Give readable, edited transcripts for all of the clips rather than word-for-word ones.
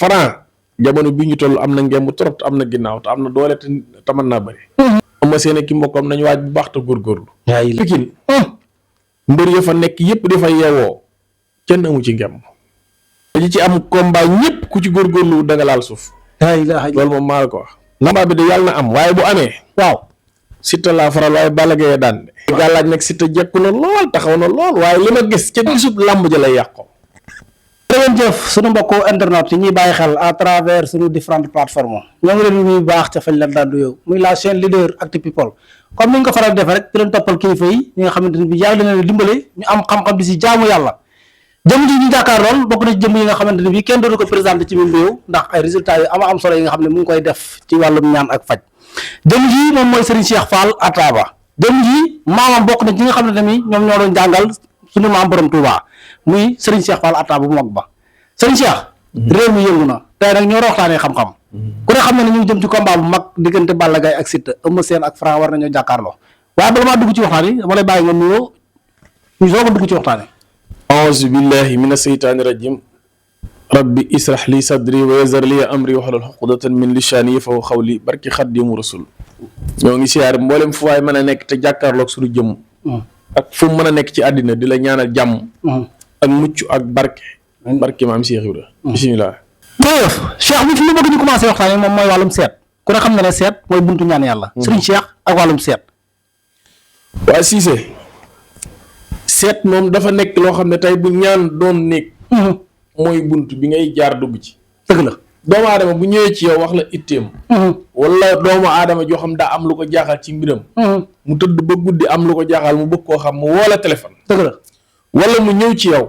Franc jamono bi ñu toll am na ngemb trop te am na ginnaaw te am na doole te mën naa bëri. Eumeu Sène ki mbokkam nañu waaj bu baax te góorgóorlu. Pikine mbër ya fa nekk yëpp dafa yeewoo kenn amu ci ngemb. dañu ci am combat ñëpp ku ci góorgóorlu da nga laal suuf. loolu moom maa la ko wax. combat bi de yàlla na am waaye bu amee. waaw Siteu laa faral waaye Balla Gaye daan de. gàllaaj nag Siteu jekku na lool taxaw na lool waaye li ma gis ca gisub làmb ja lay yàqoo. jërëjëf sunu mbokku internet yi ñuy bàyyi xel à travers sunu différentes plateformes ñoo ngi leen di nuyu baax ca fañ leen daan nuyoo muy la chaîne leader Actu People comme ni ñu ko faral defee rek di leen toppal kilifa yi ñi nga xamante ne bi yàlla na leen dimbale ñu am xam-xam di si jaamu yàlla jëm ji ñu jàkkaar lool bokk na ci jëm yi nga xamante ne bi kenn dootu ko présenté ci biir réew ndax ay résultats yu am solo yi nga xam ne mu ngi koy def ci wàllum ñaan ak faj jëm ji moom mooy Serigne Cheikh Fall Ataba jëm ji maamam bokk na ci nga xamante ne bi ñoom ñoo doon jàngal suñu maam borom Touba muy Serigne Cheikh Fall Ataba bu mag ba Serigne Cheikh réew mi yëngu na tey nag ñoo waxtaanee xam-xam ku ne xam ne ne ñu ngi jëm ci combat bu mag diggante Balla Gaye ak Siteu Eumeu Sène ak Franc war nañoo jàkkaarloo waaye bala maa dugg ci waxtaan yi dama lay bàyyi nga nuyoo ñu soog a dugg ci waxtaan yi auzu billahi mina seytaani rajim rabbi israh li sadri wa yassir li amri wahlul uqdatan min lisaani yafqahu qawli barki xaddimu rasul ñoo ngi siyaare mboolem fu waay mën a nekk te jàkkaarloog suñu jëm ak fu mu mën a nekk ci àddina di la ñaanal jàmm ak mucc ak barke maam Cheikh Ibra bismillah jërëjëf Cheikh bi fi ñu bëgg ñu commencé waxtaan yi moom mooy wàllum seet ku ne xam na ne seet mooy buntu ñaan yàlla Serigne Cheikh ak wàllum seet waa Cissé seet moom dafa nekk loo xam ne tey bu ñaan doon nekk mooy bunt bi ngay jaar dugg ci dëgg la doomu aadama bu ñëwee ci yow wax la itteem wala doomu aadama joo xam daa am lu ko jaaxal ci mbiram mu tëdd ba guddi am lu ko jaaxal mu bëgg koo xam mu woo la téléphone dëgg la wala mu ñëw ci yow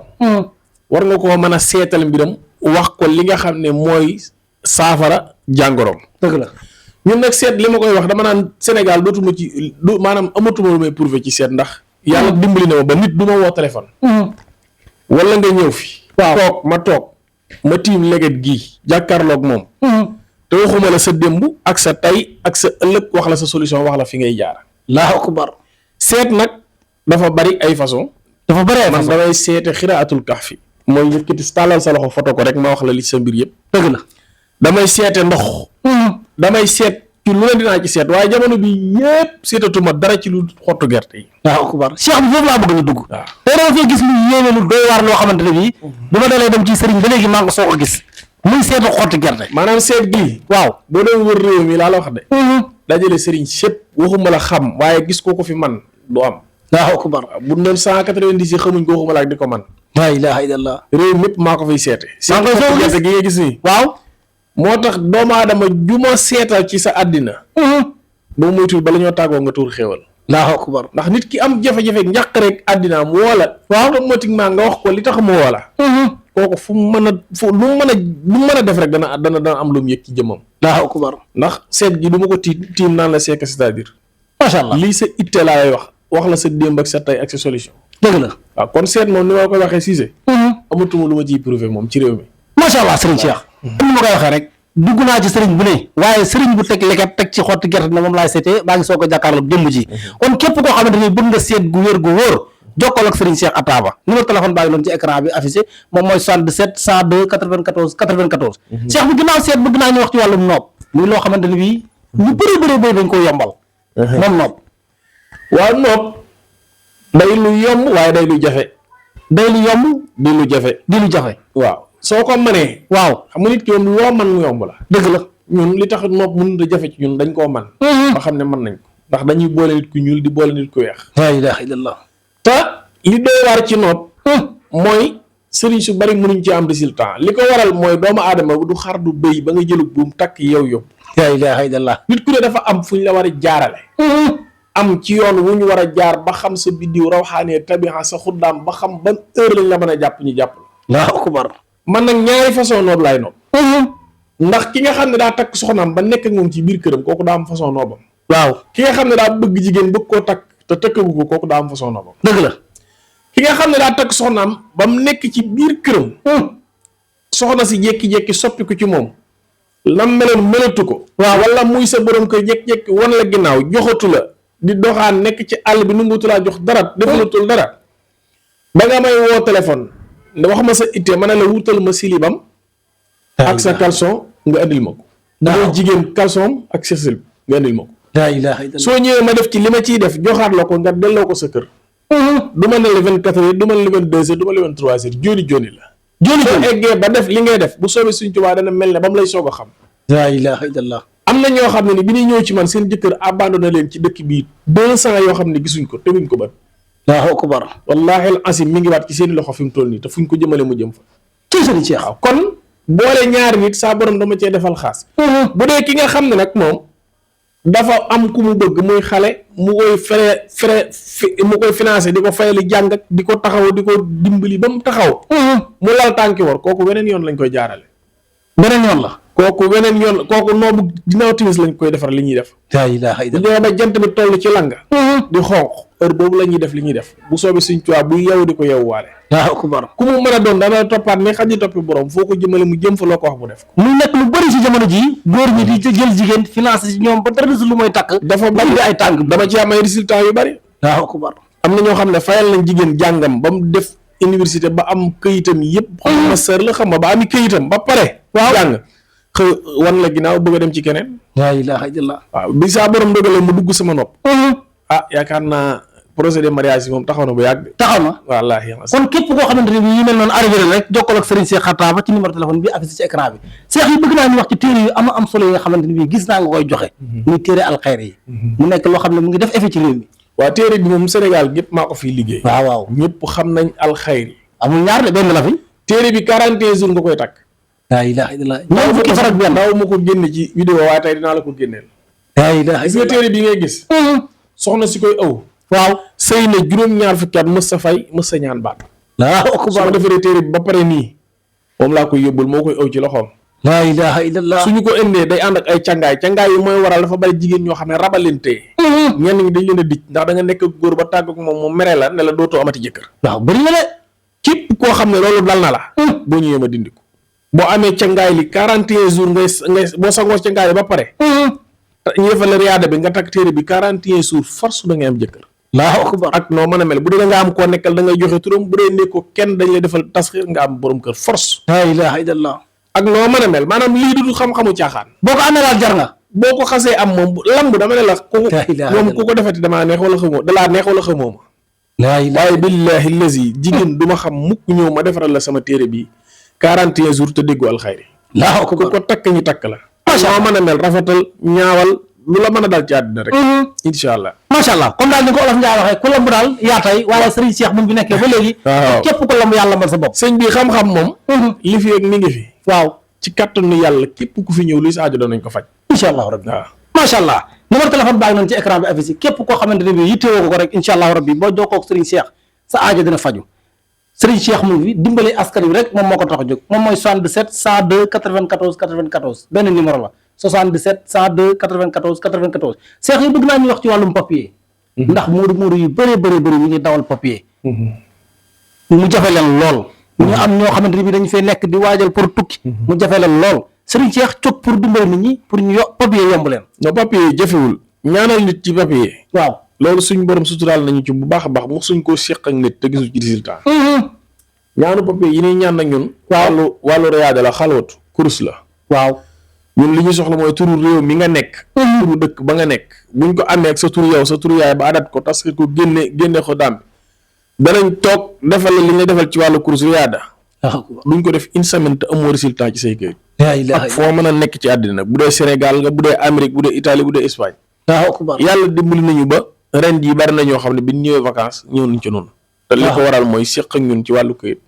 war nga koo mën a seetal mbiram wax ko li nga xam ne mooy saafara jàngoroom dëgg la ñun nag seet li ma koy wax dama naan Sénégal dootuma ci maanaam amatuma lu may prouvé ci seet ndax yàlla dimbali na ma ba nit du ma woo téléphone wala nga ñëw fi toog ma tiim leget gii jàkkaarloog moom te waxuma la sa démb ak sa tay ak sa ëllëg wax la sa solution wax la fi ngay jaar Allahu akbar seet nag dafa bari ay façon dafa bari ay man façon damay seete xiraatul kahfi mooy yëkkati tàllal sa loxo foto ko rek ma wax la li sa mbir yëpp dëgg la damay seete ndox damay seet ci lu ne dinaa ci seet waaye jamono bi yëpp seetatuma dara ci lu xottu gerte yi Allahu akbar Cheikh bi foofu laa bëgg ñu dugg waaw tey dama fee gis lu yéeme lu doy waar loo xamante ne bii bi ma dalee dem ci sëriñ ba léegi maa ngi ko soog a gis muy seetu xottu gerte maanaam seet gii waaw boo doon wër réew mi laa la wax de dajale sëriñ sépp waxuma la xam waaye gis ko fi man du am Allahu akbar bu doon 190 yi xamuñ ko waxuma la ak di ko man laa ilaaha illallah réew mépp maa ko fiy seete maa ngi koy soog a gis gerte gi nga gis nii waaw moo tax doomu aadama ju ma seetal ci sa àddina boo moytuwul bala ñoo tàggoo nga tuur xéewal Allahu akbar ndax nit ki am jafe-jafe njàq rek àddinaam woola waaw automatiquement nga wax ko li tax mu woola kooku fu mu mën a lu mu mën a def rek dana am lu mu yëg ci jëmmam Allahu akbar ndax seet gi du ma ko tiim naan la seeka c'est-à-dire macha allah lii sa itte laa lay wax la sa démb ak sa tay ak sa solution dëgg la waaw kon seet moom ni ma koy waxee Cissé amatuma lu ma ciy prouvé moom ci réew mi macha allah sëriñ Cheikh ni ma koy waxee rek dugg naa ci sëriñ bu ne waaye sëriñ bu teg leket teg ci xotti gerte ne moom laay seetee maa ngi soog a jàkkaarloog démb ji kon képp koo xamante ni bëgg nga seet gu wér gu wóor jokkal ak sëriñ Cheikh Ataba numéro téléphone baa ngi doon ci écran bi affiché moom mooy 77 102 94 94 Cheikh bi ginnaaw seet bëgg naa ñu wax ci wàllum noob muy loo xamante ni bii ñu bëri dañ ko yombal moom noob waaw noob day lu yomb waaye day lu jafe day lu yomb di lu jafe di lu jafe waaw soo ko mënee waaw xam nga nit ki moom loo man mu yomb la dëgg la ñun li tax noob mënut a jafe ci ñun dañ koo man ba xam ne mën nañ ko ndax dañuy boole nit ku ñuul di boole nit ku weex laa ilaaha illallah te li doy waar ci noob mooy sëriñ su bari mënuñ ci am résultat li ko waral mooy doomu aadama du xar du bëy ba nga jëlu buum takk yow yóbbu laa ilaaha illallah nit ku ne dafa am fu ñu la war a jaarale am ci yoon wu ñu war a jaar ba xam sa biddiw rawxaanee tabixa sa xuddaam ba xam ban heure lañ la mën a jàpp ñu jàpp la Allahu akbar man nag ñaari façon noob laay noob ndax ki nga xam ne daa takk soxnaam ba nekk ak moom ci biir këram kooku daa am façon noobam waaw ki nga xam ne daa bëgg jigéen bëgg koo takk te tëkkagu ko kooku daa am façon noobam dëgg la ki nga xam ne daa takk soxnaam ba mu nekk ci biir këram soxna si jékki-jékki soppi ko ci moom lam meloon melatu ko waaw wala muy sa borom koy jékki-jékki wan la ginnaaw joxatu la di doxaan nekk ci àll bi nanguutu laa jox dara defalatul dara ba nga may woo téléphone wax ma sa ittee ma ne la wutal ma silibam ak sa caleçon nga andil ma ko. waaw jigéen caleçon ak chaussure nga andil ma ko. laa ilaaha illallah. soo ñëwee ma def ci li ma ciy def joxaat la ko nga delloo ko sa kër. du ma ne la 24 heures du ma ne la 22 heures du ma la 23 heures jooni la. soo eggee ba def li ngay def bu soobee Sëriñ Tuubaa dana mel ne ba mu lay soog a xam. laa ilaaha illallah. am na ñoo xam ne ni bi ñuy ñëw ci man seen jëkkër abandonné leen ci dëkk bii 200 yoo xam ne gisuñ ko teguñ ko ba. Allahu akbar. wallaahi al asim mi ngi waat ci seen loxo fi mu toll nii te fuñ ko jëmale mu jëm fa. ci Sëriñ Cheikh. waaw kon boole ñaari nit saa borom dama cee defal xaas. bu dee ki nga xam ne nag moom dafa am ku mu bëgg muy xale mu koy mu koy financé di ko fayali jàng ak di ko taxaw di ko dimbali ba mu taxaw. mu lal tànki war kooku weneen yoon lañ koy jaarale. beneen yoon la. kooku weneen yoon kooku noobu ginnaaw timis lañ koy defar li ñuy def. laa ilaaha bu illallah. ñëwee ba jant bi toll ci langa. di xonq heure boobu la ñuy def li ñuy def bu soobee Sëriñ Tuubaa buy yeewu di ko yeewuwaale. Allahu akbar. ku mu mën a doon dana toppaat ne xaj toppi borom foo ko jëmale mu jëm fa loo ko wax mu def ko. muy nekk lu bëri ci jamono jii góor ñi di jël jigéen financé ci ñoom ba dara desul lu mooy takk. dafa bari ay tànk. dama ci am ay résultats yu bari. Allahu akbar. am na ñoo xam ne fayal nañ jigéen jàngam ba mu def université ba am këyitam yëpp. xam nga master la xam nga ba ami këyitam ba pare. waaw jàng xëy wan la ginnaaw bëgg a dem ci keneen. laa ilaaha illallah. waaw bi saa borom dogalee mu dugg sama nopp. yaakaar naa projet de mariage yi moom taxaw na bu yàgg. taxaw na. wallaahi. kon képp koo xamante ne bii yu mel noonu arrivé na rek jokkoo ak Serigne Cheikh Xataaba ci numéro téléphone bi affiché ci écran bi Cheikh yi bëgg naa ñu wax ci téere yu am solo yi nga xamante ne bii gis naa nga koy joxe. muy téere alxayri yi. mu nekk loo xam ne mu ngi def effet ci réew mi. waa téere bi moom Sénégal gépp maa ko fiy liggéey. waaw ñëpp xam nañ alxayri. amul ñaar de benn la fi. téere bi 41 jours nga koy takk. laa ilaaha illallah. ñoom fukki fan ak benn. daaw ma ko génne ci vidéo waaye tey dinaa la ko génneel. laa ilaaha gis nga téere bi ngay gis. soxna si koy ëw. waaw sëy na juróom-ñaar fukki at mës sa fay mës sa ñaan baat. Allahu su ma akbar. defaree téere bi ba pare nii moom laa koy yóbbul moo koy ëw ci loxoom. laa ilaaha illallah. suñu ko indee day ànd ak ay cangaay yi mooy waral dafa bari jigéen ñoo xam ne rabalante. ñenn ñi dañ leen a dij ndax da nga nekk góor ba tàgg ak moom mu mere la ne la dootoo amati jëkkër. waaw bëri na de. képp koo xam ne loolu dal na la. boo ñëwee ma dindi ko. boo amee cangaay li 41 jours ngay boo sangoo cangaay li ba pare. ñu defal la riyaada bi nga takk téere bi 41 jours force da ngay am jëkkër. Allahu akbar. ak noo mën a mel bu dee da nga am koo nekkal da ngay joxe turam bu dee nekkoo kenn dañ lay defal tasxiir nga am borom kër force. laa ilaaha illallah. ak noo mën a mel maanaam lii du xam-xamu caaxaan. boo ko amee daal jar nga. boo ko xasee am moom lamb dama ne la. laa ilaaha moom ku ko defati damaa neex wala xamoo dalaa neex wala xamoo ma. laa ilaaha waaye billahi lazi jigéen du ma xam mukk ñëw ma defaral la sama téere bi 41 jours te déggu alxayri. Allahu ku akbar. ko takk ñu takk la. macha allah noo mën a mel rafetal ñaawal lu la mën a dal ci àddina rek. incha allah. macha allah comme daal ni ko olof Njaay waxee ku lamb daal yaa tey waaye Serigne Cheikh mu bi nekkee ba léegi. waaw képp ko lamb yàlla mën sa bopp. sëñ bi xam-xam moom. li fi ak mi ngi fi. waaw ci kattanu yàlla képp ku fi ñëw luy sa aajo danañ ko faj. incha allah rabbi. waaw macha allah numéro téléphone baa ngi noonu ci écran bi affiché képp koo xamante ne bii yittewoo ko rek incha allah rabbi boo jokkoo ak Serigne Cheikh sa aajo dina faju Serigne Cheikh mu ngi fi dimbale askan wi rek moom moo ko tax a jóg moom mooy 77 102 94 94 benn numéro la 77 102 94 94 Cheikh yi bëgg naa ñu wax ci wàllum papier. ndax moodu yu bëree bëri ñu ngi dawal papier. mu jafe leen lool. ñu am ñoo xamante ne bii dañu fay nekk di waajal pour tukki. mu jafe leen lool Serigne Cheikh jóg pour dimbale nit ñi pour ñu papier yomb leen. non papier yi jafewul ñaanal nit ci papier. waaw loolu suñ borom suturaal nañu ci bu baax a baax mu suñ koo seq ak nit te gisul ci résultat. ñaanu papier yi ñuy ñaan nag ñun. wàllu riyaada la xalwatu kurus la. waaw ñun li ñu soxla mooy turu réew mi nga nekk. turu dëkk ba nga nekk. buñ ko amee ak sa turu yow sa turu yaay ba adat ko tas ko génne ko daam bi danañ toog defal la li nga defal ci wàllu kurus riyaada. duñ ko def une semaine te amoo résultat ci say kayit. ak foo mën a nekk ci àddina nag bu dee Sénégal nga bu dee Amérique bu dee Italie bu dee Espagne. yàlla dimbali nañu ba ren jii bari na ñoo xam ne bi ñu ñëwee vacances ñëw nañ ci noonu. te li ko waral mooy seq ak ñun ci wàllu kayit.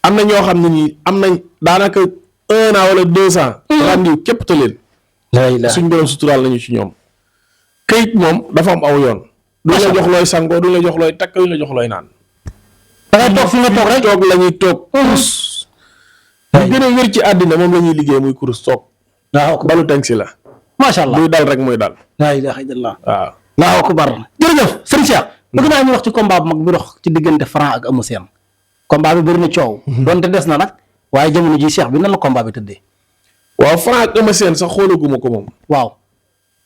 am na ñoo xam ne nii am nañ daanaka 1 an wala 2 ans. rendiw képp te leen. suñ borom suturaal nañu ci ñoom. kayit moom dafa am aw yoon. duñ la jox looy sangoo duñ la jox looy takk duñ la jox looy naan. da ngay toog fi nga toog rek toog la ñuy toog. kurus. li gën a wér ci àddina moom la ñuy liggéey muy kurus toog. balu teng si la. macha allah buy dal rek muy dal. laa ilaaha illallah. waaw. Allahu akbar jërëjëf Serigne Cheikh. bëgg naa ñu wax ci combat bu mag bi dox ci diggante Franc ak Eumeu Sène. combat bi bëri na coow. donte des na nag. waaye jamono ji Cheikh bi nan la combat bi tëddee. waaw Franc ak Eumeu Sène sax xoolaguma ko moom. waaw.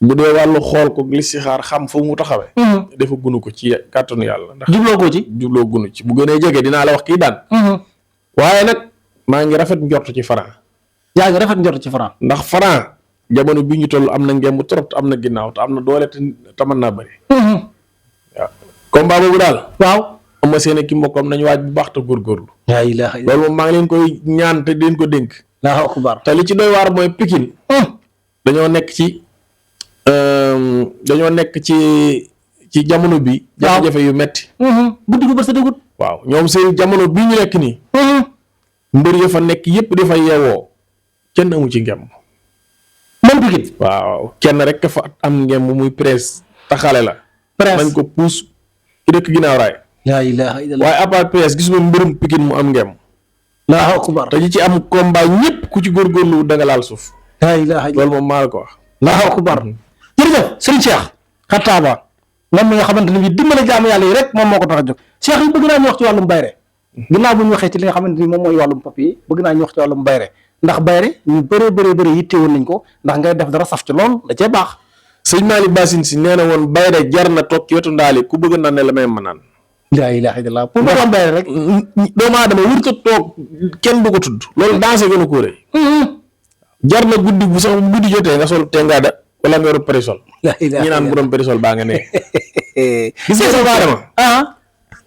bu dee wàllu xool ko li si xaar xam fa mu taxawee. dafa gunu ko ci kàttanu yàlla. ndax jubloo ko ci. jubloo gunu ci bu gënee jege dinaa la wax kii daan. waaye nag maa ngi rafet njort ci Franc. yaa ngi rafet njort ci Franc. ndax Franc jamono bii ñu toll am na ngemb trop te am na ginnaaw te am na doole te mën naa bëri. waaw combat boobu daal. waaw. Eumeu Sène ki mbokkam nañu waaj bu baax te góorgóorlu. yaa ilaaha illa loolu moom maa ngi leen koy ñaan te di leen ko dénk. Allahu akbar. te li ci doy waar mooy Pikine. dañoo nekk ci jamono bi. jafe-jafe yu metti. guddi gu bës a dëggut. waaw ñoom seen jamono bii ñu nekk nii. mbër ya fa nekk yépp di fa yeewoo kenn amu ci ngem. moom Pikine. waaw kenn rek fa am ngem muy presse taxale la. presse nañ ko puus ki dëkk ginnaaw raay. laa ilaaha illallah. waaye à part presse gis nga mbërum Pikine mu am ngem. Allahu akbar. te ñi ci am combat ñëpp ku ci góorgóorlu da nga laal suuf. laa ilaaha illallah. loolu moom maa la ko wax. Allahu akbar. jërëjëf Serigne Cheikh Xataaba moom mi nga xamante ne bii dimbale jaamu yàlla yi rek moom moo ko tax a jóg Cheikh yi bëgg naa ñu wax ci wàllum bayre ginnaaw bu ñu waxee ci li nga xamante ni moom mooy wàllum papier bëgg naa ñu wax ci wàllum bayre ndax bayre ñu bëree yitte woon nañ ko ndax ngay def dara saf ci lool da cee baax. sëñ Malick Bassine si nee na woon bayre jar na toog ci wetu ndaali ku bëgg naan ne la may ma naan. laa ilaaha illallah pour nga am bayre rek doomu aadama wurut a toog kenn du ko tudd. loolu dansé gën a kóore. jar na guddi bu sax guddi jotee nga sol tengaada wala nga yor périsol. ñi naan bu doon périsol baa nga ne. gis nga sa baarama.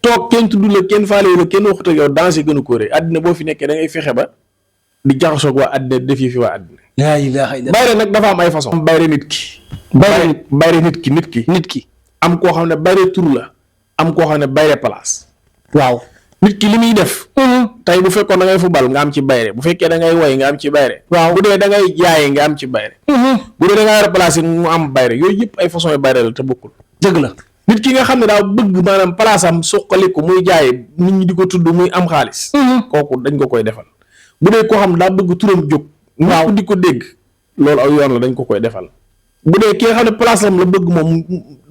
toog kenn tudd la kenn faalewu la kenn waxut ak yow dansé gën a kóore àddina boo fi nekkee da ngay fexe ba di jaxasoog waa àddina def yi fi waa àddina. laa ilaaha illallah. bayre nag dafa am ay façon. bayre nit ki. bayre nit ki. am koo xam ne bayre tur la. am koo xam ne bayre place. waaw nit ki li muy def. tey bu fekkoon da ngay fubal nga am ci bayre bu fekkee da ngay woy nga am ci bayre. waaw bu dee da ngay jaaye nga am ci bayre. bu dee da ngaa yor place mu am bayre yooyu yëpp ay façon yu bayre la te bokkul. dëgg la nit ki nga xam ne daa bëgg maanaam place am suqaliku muy jaay nit ñi di ko tudd muy am xaalis. kooku dañ ko koy defal. bu dee koo xam ne daa bëgg turam jóg. waaw di ko dégg. loolu aw yoon la dañ ko koy defal. bu dee ki nga xam ne place am la bëgg moom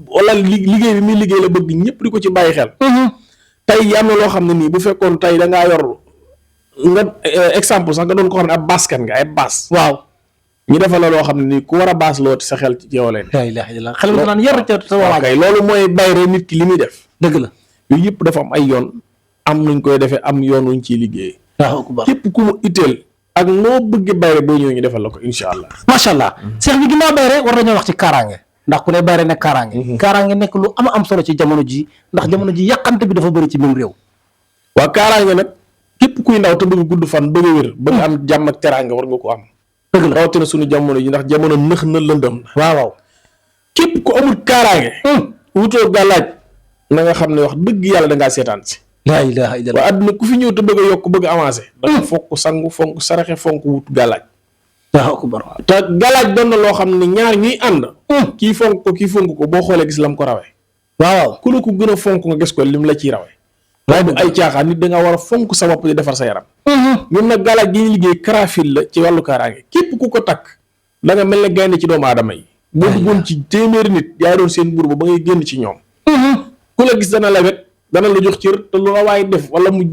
wala liggéey bi muy liggéey la bëgg ñëpp di ko ci bàyyi xel. tey am na loo xam ne nii bu fekkoon tey da ngaa yor nga exemple sax nga doon ko xam ne ab baaskat nga ay baas. waaw ñu defal la loo xam ne nii ku war a baas loo sa xel ci yow leen. laa ilaaha illallah xel nga naan yar ca sa walaay. kay loolu mooy bayre nit ki li muy def. dëgg la yooyu yëpp dafa am ay yoon am nuñ koy defee am yoon wuñ ciy liggéey. waaw ku baax képp ku mu itteel ak noo bëgg bayre boo ñëwee ñu defal la ko incha allah. macha allah Cheikh bi ginnaaw bayre war nañoo wax ci kaaraange ndax ku ne bayre nekk kaaraange. kaaraange nekk lu am solo ci jamono ji ndax jamono ji yàqante bi dafa bëri ci même réew. waa kaaraange nag képp kuy ndaw te bëgg gudd fan bëgg a wér bëgg am jàmm ak teraanga war nga ko am. dëgg la rawatina suñu jamono ji ndax jamono nëx na lëndëm na. waaw képp ku amul kaaraange. wutoo gàllaaj na nga xam ne wax dëgg yàlla da ngaa seetaan si. laa ilaaha illallah. waa àdduna ku fi ñëw te bëgg a yokk bëgg a avancé. da nga fonk sangu fonk saraxe fonk wut gàllaaj. waaw akbar. te gàllaaj doon na loo xam ne ñaar ñuy ànd. kii fonk ko boo xoolee gis lam ko rawee. waaw ku la ko gën a fonk nga gis ko lim la ciy rawee. waaye du ay caaxaan nit da nga war a fonk sa bopp di defar sa yaram. ñun nag gàllaaj gi ñu liggéey karafil la ci wàllu kaaraange képp ku ko takk da nga mel ne gaynde ci doomu aadama yi. boo duggoon ci téeméeri nit yaay doon seen buur ba ngay génn ci ñoom. ku la gis dana la wet dana la jox cër te lu la waaye def wala mu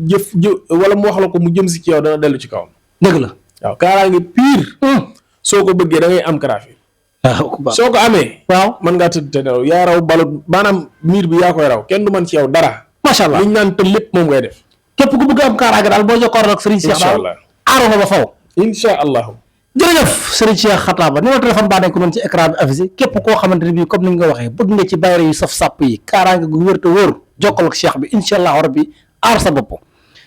wala mu wax la ko mu jëm si ci yow dana dellu ci kawam. dëgg la waaw kaaraange pire. soo ko bëggee da ngay am karafil. soo ko amee. waaw mën ngaa tëdd te nelaw yaa raw balu maanaam miir bi yaa koy raw kenn du mën ci yow dara. macha allah liñ naan te lépp moom ngay def. képp ku bëgg am kaaraange daal boo jokkoo ak Serigne Cheikh daal aaro nga ba faw. incha allahu. jërëjëf Serigne Cheikh Xataaba numéro téléphone baa nekk noonu ci écran bi affiché képp koo xamante ne bii comme ni nga ko waxee bëgg nga ci bayre yu saf sàpp yi kaaraange gu wér te wóor jokkal ak Cheikh bi incha allah rabbi aar sa bopp.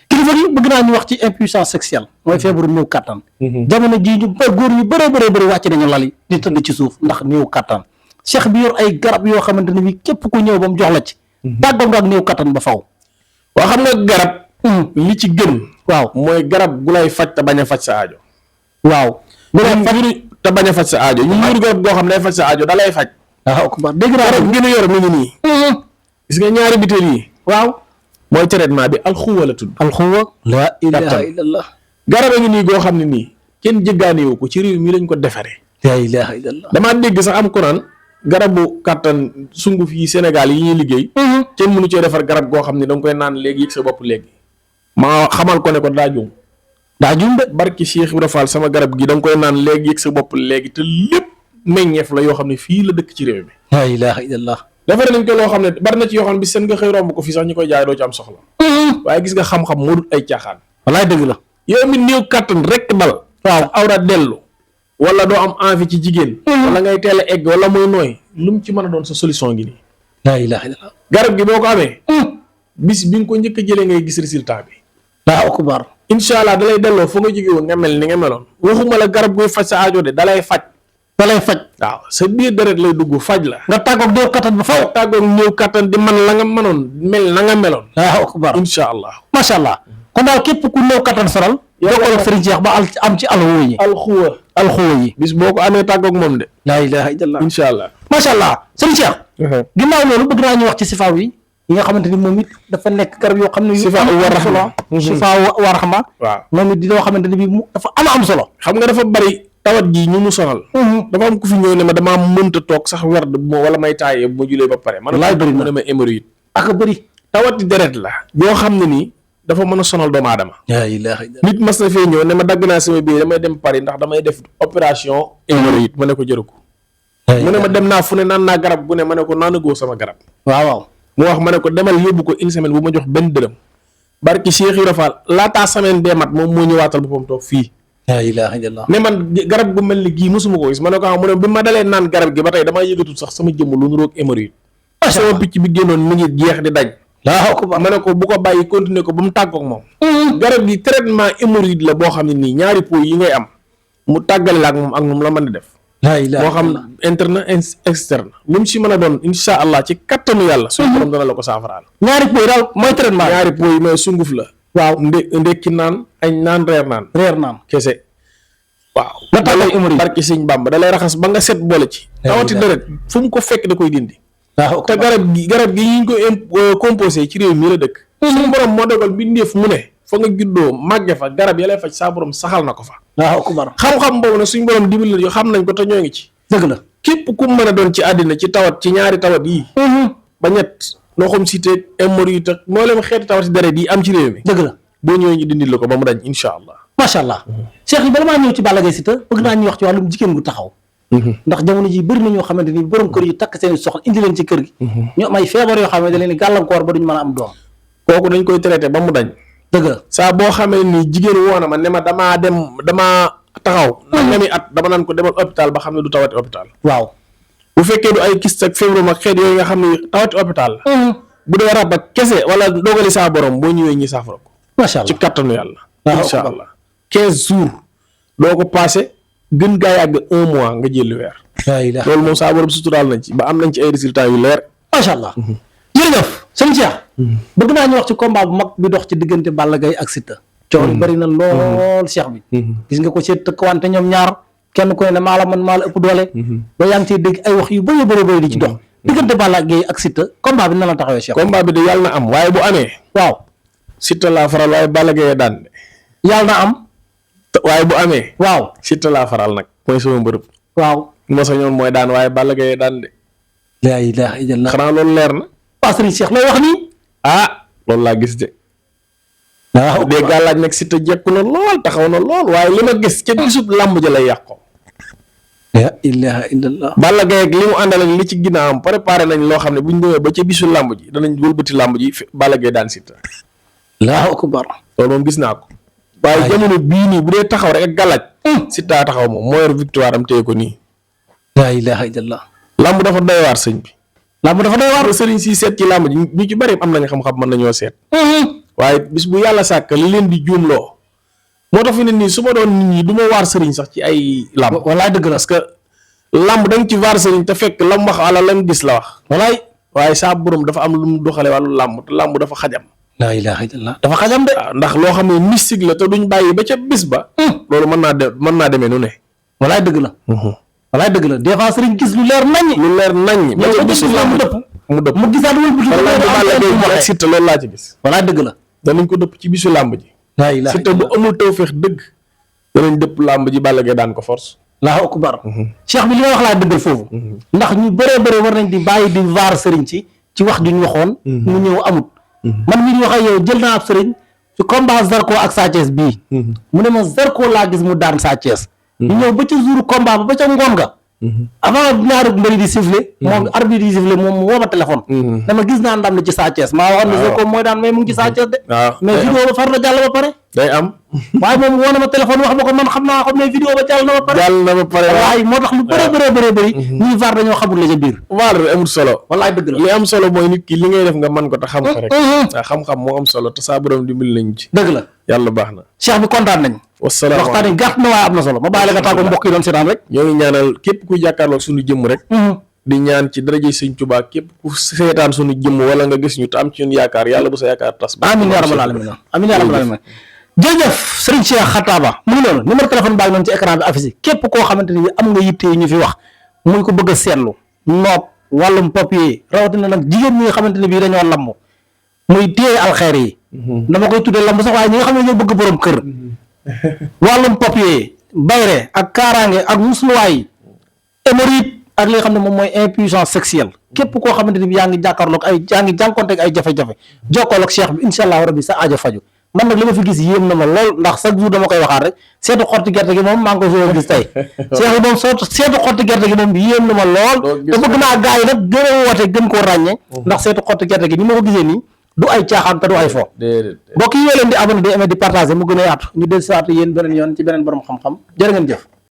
kilifa gi bëgg naa ñu wax ci impuissance sexuelle mooy feebaru néew kattan. jamono jii ñu góor ñu bëree wàcc nañu lal yi di tëdd ci suuf ndax néew kattan Cheikh bi yor ay garab yoo xamante ne bii képp ku ñëw ba mu jox la ci. tàggoo nga ak néew kattan ba faw. waa xam nga garab. li ci gën. waaw mooy garab gu lay faj te bañ a faj sa aajo. waaw. bu lay faj te bañ a faj sa aajo ñu muur garab goo xam ne day faj sa aajo da lay faj. waaw dégg naa garab gën a yor mi ngi nii. gis nga ñaari bitéel yi. waaw. mooy traitement bi alxuwa la tudd. alxuwa. laa ilaaha illallah. garab a ngi nii goo xam ne nii kenn jëggaanewu ko ci réew mi lañ ko defaree. laa ilaaha illallah. damaa dégg sax am ko naan garabu kàttan sunguf yi Sénégal yi ñuy liggéey. kenn mënu cee defar garab goo xam ne da nga koy naan léegi yëg sa bopp léegi. ma xamal ko ne ko daa juum. daa juum de. barki Cheikh Ibrahima Fall sama garab gi da nga koy naan léegi yëg sa bopp léegi te lépp meññeef la yoo xam ne fii la dëkk ci réew mi. laa ilaaha illallah. defaree nañ ko loo xam ne bari na ci yoo xam ne bi seen nga xëy romb ko fii sax ñu koy jaay doo ci am soxla. waaye gis nga xam-xam moo dul ay caaxaan. wallaay dëgg la. yow mi néew kàttan rek dal waaw sa awra dellu wala doo am envie ci jigéen wala ngay teel a egg wala muy nooy lu mu ci mën a doon sa solution ngi nii laa ilaaha illallah garab gi boo ko amee bis bi nga ko njëkk a jëlee ngay gis résultat bi laa akbar incha allah dalay delloo fa nga jóge woon nga mel ni nga meloon waxuma la garab guy faj sa aajo de dalay faj waaw sa biir deret lay dugg faj la nga tàggoog néew kattan ba faw tàggoog néew kattan di man la nga mënoon mel na nga meloon laa akbar incha allah macha allah kon daal képp ku néew kattan sonal jokkoo ak Serigne Cheikh ba am ci alxuwa yi alxuwa yi bis boo ko amee tàggoog moom de laa ilaaha illallah incha allah macha allah Serigne Cheikh ginnaaw loolu bëgg naa ñu wax ci sifaaw yi nga xamante ni moom it dafa nekk garab yoo xam ne sifaa wa rahma sifaa wa rahma waaw moom it di loo xamante ni bi dafa am solo xam nga dafa bari tawat ji ñu mu sonal dafa am ku fi ñëw ne ma damaa mënta toog sax werd wala may taayee bu ma julee ba pare man laay bëri mu ne ma hémorroïde ak bëri tawati deret la yoo xam ne nii dafa mën a sonal doomu aadama laa ilaaha illallah nit mas na fee ñëw ne ma dagg naa sama biir damay dem Paris ndax damay def opération hémorroïde ma ne ko jëru ko mu ne ma dem naa fu ne naan naa garab bu ne ma ne ko naanagoo sama garab waaw mu wax ma ne ko demal yóbbu ko une semaine bu ma jox benn dërëm barki Cheikh Ibra Fall laataa semaine bee mat moom moo ñëwaatal boppam toog fii laa ilaaha illallah ne man garab gu mel ni gii mosuma ko gis ma ne ko xam mu ne bi ma dalee naan garab gi ba tey damaa yëgatul sax sama jëmm lu nuroog hémorroïde sama picc bi génnoon mi ngi jeex di dañ ma ne ko bu ko bàyyi continuer ko ba mu tàggoog moom garab gi traitement hémorroïde la boo xam ne nii ñaari pot yi ngay am mu tàggale la ak moom la mën di def moo xam interne externe lu mu si mën a doon insha allah ci kattanu yàlla suñu borom dana la ko saafaraal ñaari pot yi daal mooy traitement ñaari pot yi mooy sunguf la waaw ndekki naan añ naan reer naan kese waaw nga tàggal hémorroïde barki sëñ Bàmba da lay raxas ba nga set boole ci tawati deret fu mu ko fekk da koy dindi te garab gi yi ñu ko composé ci réew mi la dëkk suñu borom moo dogal bindeef mu ne fa nga juddoo màgge fa garab ya lay faj saa borom saxal na ko fa xam-xam boobu nag suñu borom dimbali la xam nañ ko te ñoo ngi ci dëgg la képp ku mën a doon ci àddina ci tawat ci ñaari tawat yii ba ñett noo xam cité hémorroïde ak moo leen xeeti tawati deret yi am ci réew mi dëgg la boo ñëwee ñu dindil la ko ba mu dañ insha allah macha allah Cheikh yi bala maa ñëw ci Balla Gaye Siteu bëgg naa ñu wax ci wàllum jigéen gu taxaw ndax jamono ji bëri na ñoo xamante ni borom kër yu takk seen soxna indi leen ci kër gi ñu am ay feebar yoo xam ne da leen gàllankoor ba duñu mën a am doom kooku dañ koy traité ba mu dañ dëgg la saa boo xamee ni jigéen woona ma ne ma damaa taxaw nangami at dama naan ko demal hôpital ba xam ne du tawati hôpital waaw bu fekkee du ay kyste ak fibrome ak xeet yooyu nga xam ne tawati hôpital la bu dee rab ak kese wala dogali saa borom boo ñëwee ñi saafara ko macha allah ci kattanu yàlla insha allah 15 jours doo ko passé gën gaa yàgg 1 mois nga jël weer loolu moom saa borom suturaal nañ ci ba am nañ ci ay résultats yu leer macha allah jërëjëf sëñ Cheikh bëgg naa ñu wax ci combat bu mag bi dox ci diggante Balla Gaye ak Siteu coow li bëri na lool Cheikh bi gis nga ko ci tëkkawante ñoom ñaar kenn ku ne maa la ëpp doole ba yaa ngi ciy dégg ay wax yu bëri di ci dox diggante Balla Gaye ak Siteu combat bi na la taxawee Cheikh combat bi de yàlla na am waaye bu amee waaw Siteu laa faral waaye Balla Gaye daan de yàlla na am waaye bu amee waaw Siteu laa faral nag mooy sama mbërëb waaw mosa ñoon mooy daan waaye Balla Gaye daan de laa ilaaha illallah xanaa loolu leer na waaw sëriñ Cheikh looy wax nii loolu laa gis de waaw de gàllaaj nag Siteu jekku na lool taxaw na lool waaye li ma gis ca gisub làmb ja lay yàqoo laa ilaaha illallah Balla Gaye ak li mu àndal ak li ci ginnaawam préparé nañ loo xam ne buñ demee ba ca bisu làmb ji danañ wëlbati làmb ji Balla Gaye daan Siteu allahu akbar loolu moom gis naa ko waaye jamono bii nii bu dee taxaw rek ak gàllaaj Siteu taxaw moom moo yor victoire am téye ko nii laa ilaaha illallah làmb dafa doy waar sëñ bi làmb dafa doy waar sëriñ si seet ci làmb ji ñu ci bëri am nañ xam-xam mën nañoo seet waaye bis bu yàlla sàkk li leen di juumloo moo tax fi ne nii su ma doon nit ñi du ma waar sëriñ sax ci ay làmb walaay dëgg la parce que làmb da nga ci waar sëriñ te fekk lam wax wala lam gis la wax walaay waaye saa borom dafa am lu mu doxale wàllu làmb te làmb dafa xajam laa ilaaha illallah dafa xajam de ndax loo xam ne mystique la te duñ bàyyi ba ca bis ba loolu mën naa demee nu ne walaay dëgg la walaay dëgg la des fois sëriñ gis lu leer naññ ba ca bisu làmb dëpp mu dëpp mu gisaat wël Siteu loolu laa ci gis walaay dëgg la danañ ko dëpp ci bisu làmb ji laa ilaaha Siteu bu amul tawfeex dëgg danañ dëpp làmb ji Balla Gaye daan ko force allahu akbar Cheikh bi li nga wax laa dëggal foofu ndax ñu bëree war nañ di bàyyi di vaar sëriñ ci wax juñ waxoon mu ñëw amut man mii di wax ak yow jël naa ab sëriñ ci combat Zarko ak Sa Thiès bii mu ne ma Zarko laa gis mu daan Sa Thiès ñu ñëw ba ca jour combat ba ca ngoon nga avant ñaari mbëri di siffler moom arbitre di siffler moom mu woo ma téléphone dama gis naa ndam li ci Sa Thiès maa waxoon ne Zarko mooy daan mais mu ngi ci Sa Thiès de mais vidéo ba far na jàll ba pare day am waaye moom woo na ma téléphone wax ma ko man xam naa ko mais vidéo ba jàll na ba pare waaye moo tax lu bëri ñuy var dañoo xamul la ca biir var amul solo wallaay dëgg la li am solo mooy nit ki li ngay def nga man ko te xam ko rek xam-xam moo am solo te saa borom dimbali nañu ci dëgg la yàlla baax na cheikh bi kontaan nañ wasalaam waxtaan yi gàtt na waaye am na solo ma bàyyi la nga tàggoo mbokk yi doon seetaan rek ñoo ngi ñaanal képp ku jàkkaarloog suñu jëmm rek di ñaan ci daraje Sëñ Tuubaa képp ku seetaan suñu jëmm wala nga gis ñu te am ci ñun yaakaar yàlla bu sa yaakaar tas amiin yaa rabbal aalamiin amiin yaa rabbal aalamiin jërëjëf Serigne Cheikh Khataba mu ngi noonu numéro téléphone baa ngi noonu ci écran bi affiché képp koo xamante ni am nga yitte ñu fi wax muy ko bëgg a seetlu nopp wàllum papier rawatina nag jigéen ñi nga xamante ne bii dañoo lamb muy téye alxeer yi dama koy tuddee lamb sax waaye ñi nga xam ne ñoo bëgg borom kër wàllum papier bayre ak kaaraange ak musluwaay hémorroïde ak li nga xam ne moom mooy impuissance sexuelle képp koo xamante ni bi yaa ngi jàkkaarloog yaa ngi jànkonteeg ay jafe-jafe jokkool ak cheikh bi incha allahu rabbi sa aajo faju man nag li ma fi gis yéem na ma lool ndax chaque jour dama koy waxaat rek seetu xotti gerte gi moom maa ngi ko soo gis tey cheikh bi moom seetu xotti gerte gi moom yéem na ma lool te bëgg naa gars yi nag gën a woote gën koo ràññee ndax seetu xotti gerte gi ni ma ko gisee nii du ay caaxaan te du ay fo mbokk yi yoo leen di abonné di aimer di partager mu gën a yaatu ñu del siwaatu yéen beneen yoon ci beneen borom xam-xam jërë ngeen jëf